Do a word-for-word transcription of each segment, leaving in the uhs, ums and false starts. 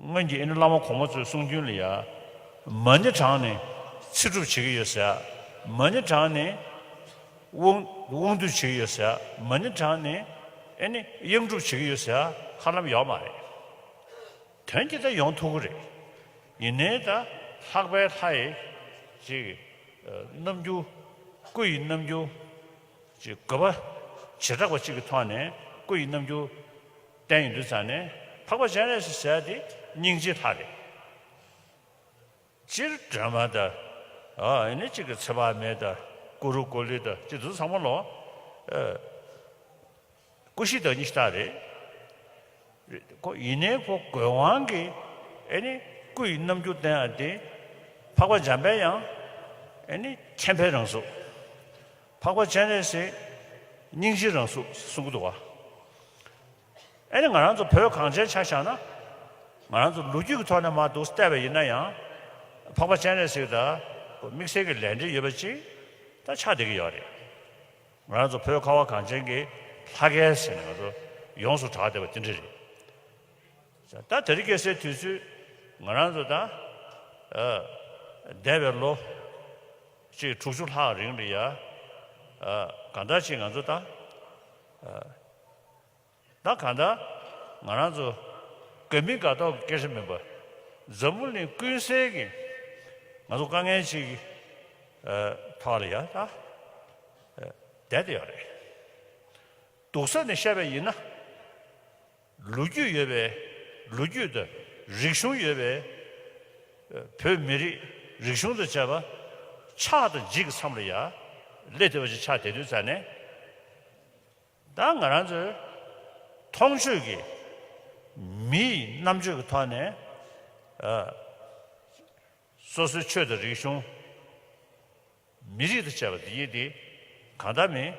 སྔོན་གྱི་ཨེ་ནི་བླ་མ་གོང་མ་ཚོའི་གསུང་རྒྱུན་ལ་ཡ། མ་ཎི་བགྲངས་ནས་ཚེ་སྒྲུབ་བྱེད་ཀྱི་ཡོད་ཟེར། མ་ཎི་བགྲངས་ནས་དབང་དབང་སྡུད་བྱེད་ཀྱི་ཡོད་ཟེར། མ་ཎི་བགྲངས་ནས་ཨེ་ནི་གཡང་སྒྲུབ་བྱེད་ཀྱི་ཡོད་ཟེར་ཧ་ལམ་ཡོད་མ་རེད། དོན་གྱིས་ད་ཡོང་ཐུབ་ཀྱི་རེད། ཡིན་ནའི་ད་ལྷག་པའི་ལྷ་ཡི་ཅིག་རྣམ་འགྱུར། སྐུ་ཡི་རྣམ་འགྱུར། ཅིག་དགོས་པ་བྱེ་བྲག་པ་གཅིག་གི་ཐོག་ནས་སྐུ་ཡི་རྣམ་འགྱུར་བསྟན་ཡོང་དུས་ཙང་ནས། འཕགས་པ་སྤྱན་རས་གཟིགས་ཟེར་དེ་སྙིང་རྗེའི་ལྷ་རེད། སྤྱིར་སྒྲོལ་མ་དང་། ཨ་ནི་གཅིག་གི་ཚེ་དཔག་མེད་དང་། ཀུ་རུ་ཀུ་ལི་དང་། ཅིག་དེ་ཚོ་ཚང་མ་ལོ། ཨ། སྐུ་བཞིའི་བདག་ཉིད་ཤ་སྟག་རེད། ཁོ་ཡིན་ནའི་ཁོ་དགོས་དབང་གིས་ཨེ་ནི་སྐུ་ཡི་རྣམ་འགྱུར་བསྟན་ཡ་དེ། འཕགས་པ་འཇམ་དཔལ་དབྱངས་ཨེ་ནི་མཁྱེན་པའི་རང་གཟུགས། འཕགས་པ་སྤྱན་རས་གཟིགས་སྙིང་རྗེའི་རང་གཟུགས་གསུང་གི་འདུག་བ། ཨེ་ནི་ང་རང་ཚོ་བོད་གངས་ཅན་ཆ་བཞག་ན། ང་རང་ཚོ་ལོ་རྒྱུས་ཀྱི་ཐོག་ནས་མར་འདུག་བལྟས་པ་ཡིན་ན་ཡང་། འཕགས་པ་སྤྱན་རས་གཟིགས་དང་དམིགས་བསལ་གྱི་ལས་འབྲེལ་ཡོད་པ་ཅིག་ད་ཆགས་བསྡད་ཀྱི་ཡོད་རེད། ང་རང་ཚོ་བོད་ཁ་བ་གངས་ཅན་གྱི་ལྷ་སྐལ་ཟེར་ནས་ང་ཚོ་ཡོངས་སུ་གྲགས་བསྡད་པ་དེ་འདྲ་རེད། ད་དེ་རིང་ཁ་སང་དུས་ཚོད་ང་རང་ཚོ་ད། ཨ། འདས་པའི་ལོ་གཅིག་དྲུག་ཅུ་ལྷག་རིང་ལ་ཡ། ཨ། གང་ལྟར་ཅིག་ང་ཚོ་ད། ཨ། ད་གང་ལྟར་ང་རང་ཚོ་དགའ་མི་དགའ་མདོག་གི་སྐད་ཆ་མིན་པ། འཛམ་བུ་གླིང་ཀུན་གསལ་གྱི་ང་ཚོ་དཀའ་ངལ་ཅིག་གི། ཨ། ཐོག་ལ་ཡ་ད། ཨ། བསྡད་དེ་ཡོད་རེད། སྡུག་ས་ནས་བཤད་པ་ཡིན་ན། ལོ་རྒྱུས་ཡོད་པའི། ལོ་རྒྱུས་དང་རིག་གཞུང་ཡོད་པའི། ཨ། བོད་མི་རིགས་རིག་གཞུང་དང་བཅས་པ་ཆགས་དང་འཇིག་གི་མཚམས་ལ་ཡ་སླེབས་བསྡད་པ་ཞིག་ཆགས་བསྡད་དུས་ཙང་ནས། ད་ང་རང་ཚོའི་མཐོང་ཆོས་ཀྱི་མིའི་རྣམ་དཔྱོད་ཀྱི་ཐོག་ནས། ཨ། སོ་སོའི་ཆོས་དང་རིག་གཞུང་། མི་རིགས་དང་བཅས་པ་འདི་ཡིན་ཏེ། གང་ལྟར་མིན་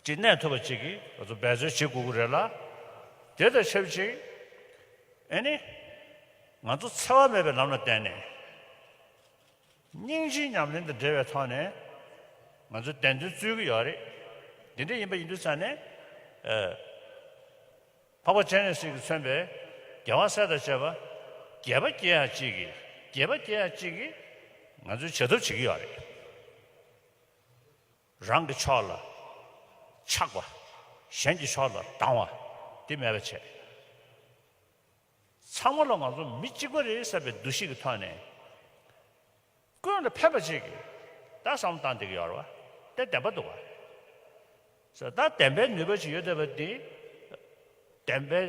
ཅིག་གནས་ཐུབ་པ་ཅིག་གིས་ང་ཚོ་འབད་རྩོལ་བྱེད་དགོས་ཀྱི་རེད་ལ། དེ་དང་ཆབས་ཅིག་ཨེ་ནི་ང་ཚོ་འཚེ་བ་མེད་པའི་ལམ་ལ་བརྟེན་ནས། སྙིང་རྗེའི་ཉམས་ལེན་དང་འབྲེལ་བའི་ཐོག་ནས་ང་ཚོ་བདེན་དོན་རྩོད་ཀྱི་ཡོད་རེད། འདི་འདྲ་ཡིན་པ་ཡིན་དུས་ཙང་ནས། ཨ། འཕགས་པ་སྤྱན་རས་གཟིགས་ཀྱིས་མཚོན་པའི་རྒྱལ་བ་སྲས་དང་བཅས་པ་དགྱེས་པ་སྐྱེ་ཡག་ཅིག་གིས། དགྱེས་པ་སྐྱེ་ཡག་ཅིག་གིས་ང་ཚོས་བྱ་ཐབས་བྱེད་ཀྱི་ཡོད་རེད། རང་གི་ཕྱོགས་ལ་ཆགས་པ། གཞན་གྱི་ཕྱོགས་ལ་སྡང་བ་དེ་མེད་པ་བྱས། ཚང་མ་ལ་ང་ཚོ་མི་གཅིག་པ་རེད་བསམ་པའི་འདུ་ཤེས་ཀྱི་ཐོག་ནས། ཀུན་ལ་ཕན་པ་ཅིག་གི་ད་བསམ་བློ་བཏང་བསྡད་ཀྱི་ཡོད་རེད་བ། དེ་བདེན་པ་འདུག་བ། ཟེར་ད་བདེན་པའི་ནུས་པ་ཅིག་ཡོད་བསྡད་པ་འདི། བདེན་པའི་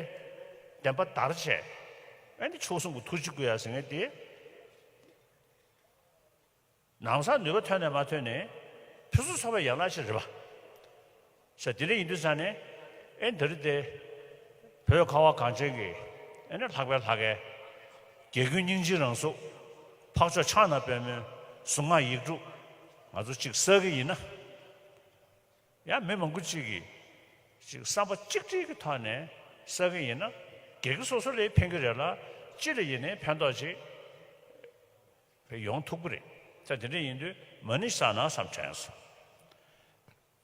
བདེན་པ་དར་བྱས། ཨ་ནི་མཆོག་གསུམ་གྱི་ཐུགས་རྗེ་བསྐུལ་ཡ་ཟེར་མཁན་འདི། ནམ་སང་ནུས་པ་ཐོན་ནས་མ་ཐོན་ནས་ཕུན་སུམ་ཚོགས་པའི་ཡན་ལག་ཅིག་རེད་བ། ཟེར་དེ་འདྲ་ཡིན་དུས་ཙང་ནས། ཨེ་འདི་རེད་དེ། བོད་ཁ་བ་གངས་ཅན་གྱི་ཨེ་ནི་ལྷག་པའི་ལྷ་སྐལ། རྒྱལ་ཀུན་སྙིང་རྗེའི་རང་གཟུགས། འཕགས་མཆོག་ཕྱག་ན་པདྨོའི་གཟུངས་སྔགས་ཡིག་དྲུག་ང་ཚོ་གཅིག་བསགས་ཀྱི་ཡིན་ན། ཡང་མི་མང་པོ་གཅིག་གིས་གཅིག་བསམ་པ་གཅིག་སྒྲིལ་གྱི་ཐོག་ནས་བསགས་ཀྱི་ཡིན་ན། སྒེར་གྱི་སོ་སོ་ལ་ཕན་གྱི་རེད་ལ། སྤྱི་ལ་ཡིན་ནའི་ཕན་ཐོགས་ཅིག་ཡོང་ཐུབ་ཀྱི་རེད། ད་དེ་འདྲ་ཡིན་དུས་མ་ཎི་བསགས་ན་བསམ་དྲན་སོང་།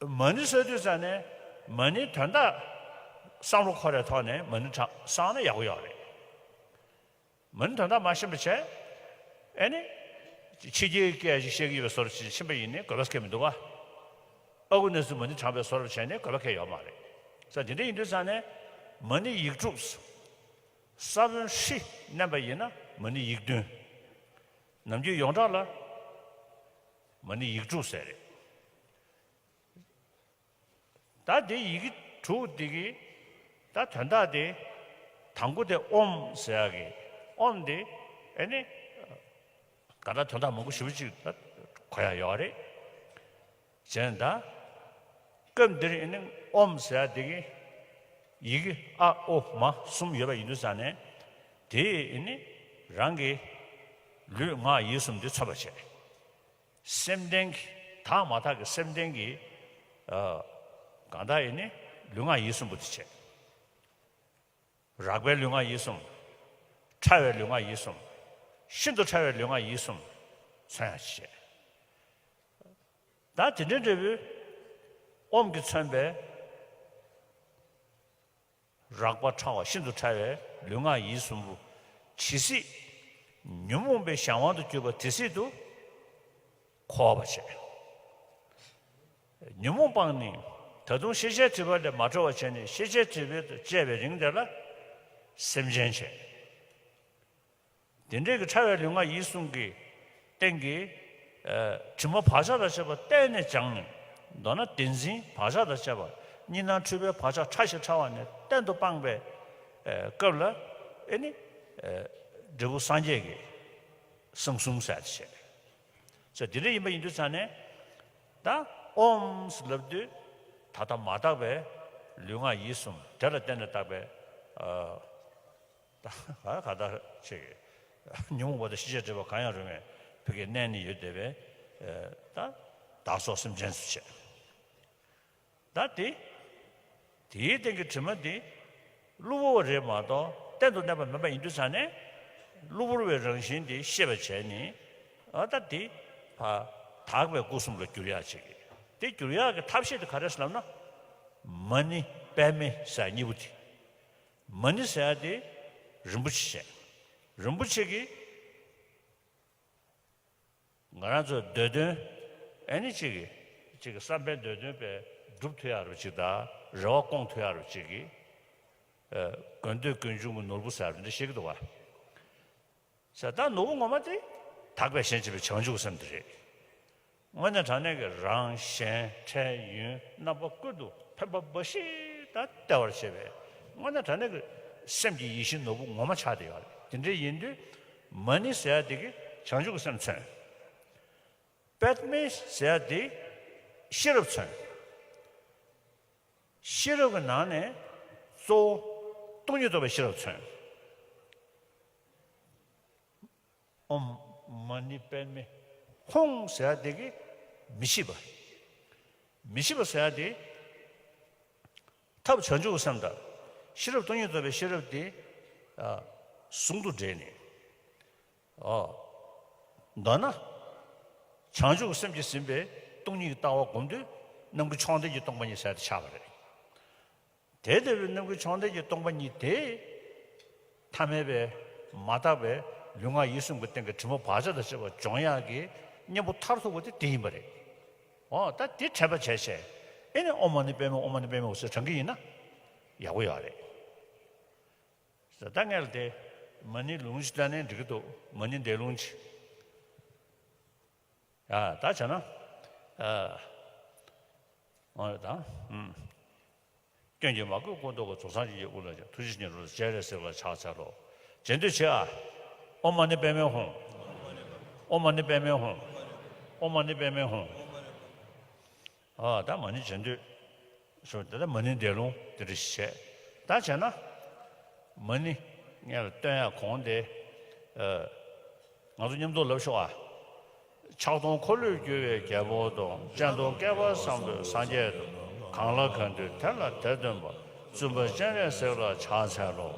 མ་ཎི་བསགས་དུས་ཙང་ནས་མ་ཎིའི་དོན་དག་བསམ་བློ་འཁོར་བའི་ཐོག་ནས་མ་ཎི་བགྲང་བསགས་ན་ཡག་པོ་ཡོད་རེད། མ་ཎི་དོན་དག་མ་ཤེས་པ་བྱས། ཨེ་ནི། ཕྱི་རྒྱལ་སྐད་ཞིག་བཤད་ཀྱི་ཡོད་པའི་བཟོ་འདྲ་ཞིག་ཕྱིན་པ་ཡིན་ནའི་དགོས་པ་སྐད་མི་འདུག་ག། ཨ་ཁུ་ནས་སུ་མ་ཎི་བགྲངས་པའི་བཟོ་འདྲ་བྱས་ནས་དགོས་པ་སྐད་ཡོད་མ་རེད། ས་དེ་འདྲ་ཡིན་དུས་ཙང་ནས་མ་ཎི་ཡིག་དྲུག་ས་བོན་ཧྲི་བསྣན་པ་ཡིན་ན་མ་ཎི་ཡིག་བདུན། ནམ་རྒྱུན་ཡོངས་གྲགས་ལ་མ་ཎི་ཡིག་དྲུག་ཟེར་རེད། ད་དེ་ཡི་གེ་དྲུག་འདི་གི་ད་དོན་དག་དེ། དང་པོ་དེ་ཨོཾ་ཟེར་ཡག་གི། ཨོཾ་དེ་ཨེ་ནི་ག་ད་དོན་དག་མང་པོ་ཞེ་པོ་ཅིག་ད་གོ་ཡག་ཡོད་རེད། བྱས་ད་སྐབས་འདིར་ཨེ་ནི་ཨོཾ་ཟེར་ཡག་དེ་གི་ཡི་གེ་ཨ་ཨོ་མ་གསུམ་ཡོད་པ་ཡིན་དུས་ཙང་ནས། དེས་ཨེ་ནི་རང་གི་ལུས་ངག་ཡིད་གསུམ་དེ་མཚོན་པར་བྱས། སེམས་ལྡན་གྱི་དག་མ་དག་གི་སེམས་ལྡན་གྱི། ཨ། གང་ལྟར་ཡིན་ནི་ལུས་ངག་ཡིད་གསུམ་པོ་དེ་བྱས། རགས་པའི་ལུས་ངག་ཡིད་གསུམ། ཕྲ་བའི་ལུས་ངག་ཡིད་གསུམ། ཤིན་ཏུ་ཕྲ་བའི་ལུས་ངག་ཡིད་གསུམ་མཚོན་ཡག་བྱས། ད་དེ་འདྲའི་འབྲས་བུ་ཨོཾ་གྱིས་མཚོན་པའི། རགས་པ་ཕྲ་བ་ཤིན་ཏུ་ཕྲ་བའི་ ལུས་ངག་ཡིད་གསུམ་པོ་ཇི་སྲིད་ཉོན་མོངས་པའི་གཞན་དབང་དུ་གྱུར་པ་དེ་སྲིད་དུ་འཁོར་བར་བྱེད། ཉོན་མོངས་སྤངས་ནས་ད་དུང་ཤེས་བྱའི་སྒྲིབ་པ་ལས་མ་གྲོལ་བར་བྱས་ནས་ཤེས་བྱའི་སྒྲིབ་པ་དང་བཅས་པའི་རིང་དེ་ལ་སེམས་ཅན་བྱེད། དེ་འདྲའི་གི་ཕྲ་བའི་ལུས་ངག་ཡིད་གསུམ་གྱི་སྟེང་གི་ཨ་དྲི་མ་བག་ཆགས་དང་བཅས་པ་གཏན་ནས་སྦྱངས་ནས། མདོར་ན་བདེན་འཛིན་བག་ཆགས་དང་བཅས་པ་གཉིས་སྣང་འཁྲུལ་པའི་བག་ཆགས་ཕྲ་ཞིང་ཕྲ་བ་ནས་གཏན་དུ་སྤངས་པའི་ཨ་སྐབས་ལ་ཨེ་ནི་ཨ་འབྲས་བུ་སངས་རྒྱས་ཀྱི་གསང་གསུམ་ཟེར་ཡ་དེ་བྱས། ཟེར་དེ་འདྲ་ཡིན་པ་ཡིན་དུས་ཙང་ནས་ད་ཨོམ་ཟེར་ལབ་དུས་ད་ལྟ་མ་དག་པའི་ལུས་ངག་ཡིད་གསུམ་དེ་ལ་བརྟེན་ནས་བཏགས་པའི་ཨ། ད་ག་ད་ཅིག་ཉོན་མོངས་པ་དང་ཤེས་བྱའི་སྒྲིབ་པ་གང་ཡང་རུང་བའི་བུ་གའི་གནས་ནི་ཡོད་བསྡད་པའི་ཨེ་ད་བདག་སོགས་སེམས་ཅན་སུ་བྱེད། ད་དེ་དེའི་སྟེང་གི་དྲི་མ་དེ་གློ་བུར་བ་རེད་མ་གཏོགས་གཏན་དུ་གནས་པ་མིན་པ་ཡིན་དུས་ཙང་ནས་གློ་བུར་བའི་རང་བཞིན་དེ་ཤེས་པར་བྱས་ནས་ཨ་ད་དེ་ཕ་དག་པའི་སྐུ་གསུམ་ལ་བསྒྱུར་ཡག་ཅིག་དེ་བསྒྱུར་ཡག་གི་ཐབས་ཤེས་དེ་ག་རེ་ཟེར་ལབ་ན་མ་ཎི་པདྨེ་ཟེར་གཉིས་པོ་དེ། མ་ཎི་ཟེར་ཡ་དེ་རིན་པོ་ཆེ་བཤད། རིན་པོ་ཆེ་གིས་ང་རང་ཚོའི་འདོད་དོན་ཨེ་ནི་གཅིག་གིས་གཅིག་གི་བསམ་པའི་འདོད་དོན་པའི་སྒྲུབ་ཐུབ་ཡ་རུ་གཅིག་དང་རེ་བ་སྐོང་ཐུབ་ཡ་རུ་གཅིག་གིས་ཨ་དགོས་འདོད་ཀུན་འབྱུང་གི་ནོར་བུ་ཟེར་བ་འདི་འདྲ་བཤད་ཀྱི་འདུག་བ། ཟེར་ད་ནོར་བུ་ངོ་མ་དེ་དག་པའི་ཞེན་བྱེད་པའི་བྱང་ཆུབ་སེམས་དེ་རེད། དངོས་གནས་དྲང་གནས་ཀྱི་རང་གཞན་འཕྲལ་ཡུན་རྣམ་པ་ཀུན་ཏུ་ཕན་པ་འབའ་ཞིག་དང་བལྟ་བར་བྱེད་པའི་དངོས་གནས་དྲང་གནས་ཀྱི་སེམས་ཀྱི་ཡིད་བཞིན་ནོར་བུ་ངོ་མ་ཆགས་བསྡད་ཡོད་རེད། དེ་འདྲ་ཡིན་དུས་མ་ཎི་ཟེར་ཡ་དེ་གིས་བྱང་ཆུབ་ཀྱི་སེམས་མཚོན། པདྨེ་ཟེར་ཡ་དེ་ཤེས་རབ་མཚོན། ཤེས་རབ་ཀྱི་ནང་ནས་གཙོ་བོ་སྟོང་ཉིད་རྟོགས་པའི་ཤེས་རབ་མཚོན། ཨོཾ་མ་ཎི་པདྨེ་ཧཱུྃ་ཟེར་ཡ་དེ་གིས་མི་ཤེས་པ། མི་ཤེས་པ་ཟེར་ཡ་དེ་ཐབས་བྱང་ཆུབ་ཀྱི་སེམས་དང་ཤེས་རབ་སྟོང་ཉིད་རྟོགས་པའི་ཤེས་རབ་དེ་ཨ་ཟུང་དུ་འབྲེལ་ནས། ཨོ། མདོར་ན། བྱང་ཆུབ་སེམས་ཀྱིས་ཟིན་པའི་སྟོང་ཉིད་ཀྱི་ལྟ་བ་སྒོམ་དུས་རྣམ་ཀུན་མཆོག་ལྡན་གྱི་སྟོང་པ་ཉིད་ཟེར་དེ་ཆགས་པ་རེད། དེ་ལྟ་བུའི་རྣམ་ཀུན་མཆོག་ལྡན་གྱི་སྟོང་པ་ཉིད་དེ། ཐ་མལ་པའི་མ་དག་པའི་ལུས་ངག་ཡིད་གསུམ་གྱི་སྟེང་གི་དྲི་མ་བག་ཆགས་དང་བཅས་པ་སྦྱོང་ཡག་གི་གཉེན་པོ་མཐར་ཐུག་པ་དེ་དེ་ཡིན་པ་རེད། ཨོ་ད་དེ་དྲན་པ་བྱས་བྱས་ཨེ་ནི་ཨོཾ་མ་ཎི་པདྨེ་ཧཱུྃ་ཨོཾ་མ་ཎི་པདྨེ་ཧཱུྃ་ཟེར་བགྲང་གི་ཡིན་ན་ཡག་པོ་ཡོད་རེད། ད་སྔོན་ལ་དེ་མ་ཎི་ལུང་ཅིག་བཏང་ནས་འགྲིག་གི་འདུག་མ་ཎི་འདས་ལུང་ཅིག་ཡ་ད་བྱས་ན། ཨ། འོ་ད། ཨུམ། སྐྱོན་གྱིས་མ་གོས་སྐུ་མདོག་གི། རྫོགས་སངས་རྒྱས་ཀྱི་དབུ་ལ་བྱོན། ཐུགས་རྗེ་ཉིད་རུ་སྤྱན་རས་གཟིགས་ལ་ཕྱག་འཚལ་ལོ། རྗེས་ཟློས་བྱེད་ཨ། ཨོཾ་མ་ཎི་པདྨེ་ཧཱུྃ། ཨོཾ་མ་ཎི་པདྨེ་ཧཱུྃ། ཨོཾ་མ་ཎི་པདྨེ་ཧཱུྃ། ཨ་ད་མ་ཎི་རྗེས་ཟློས། ཞུ་དེ་ལྟར་མ་ཎི་འདས་ལུང་དེ་འདྲ་ཞིག་བྱས། ད་བྱས་ན། མ་ཎི་སྔོན་ལ་བཏོན་ཡག་གོང་དེ། ཨ། ང་ཚོ་མཉམ་དུ་ལབ་ཤོག་ཨ། ཕྱག་སྟོང་འཁོར་ལོས་སྒྱུར་བའི་རྒྱལ་པོ་དང་། སྤྱན་སྟོང་བསྐལ་པ་བཟང་པོའི་སངས་རྒྱས་དང་། གང་ལ་གང་འདུལ་དེ་ལ་དེ་སྟོན་པ། བཙུན་པ་སྤྱན་རས་གཟིགས་ལ་ཕྱག་འཚལ་ལོ།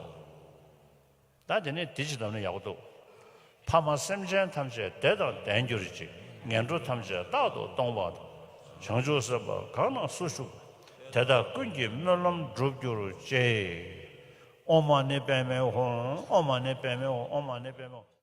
ད་དེ་ནས་དེ་ཅི་ལབ་ན་ཡག་པོ་འདུག་ཕ་མ་སེམས་ཅན་ཐམས་ཅད་བདེ་དང་ལྡན་གྱུར་ཅིག་ངན་འགྲོ་ཐམས་ཅད་རྟག་ཏུ་སྟོངས་པ་དང་། བྱང་ཆུབ་སེམས་དཔའ་གང་ན་སུ་བཞུགས། དེ་དག་ཀུན་གྱི་སྨོན་ལམ་འགྲུབ་གྱུར་ཅིག་ཨོཾ་མ་ཎི་པདྨེ་ཧཱུྃ། ཨོཾ་མ་ཎི་པདྨེ་ཧཱུྃ། ཨོཾ་མ་ཎི་པདྨེ་ཧཱུྃ།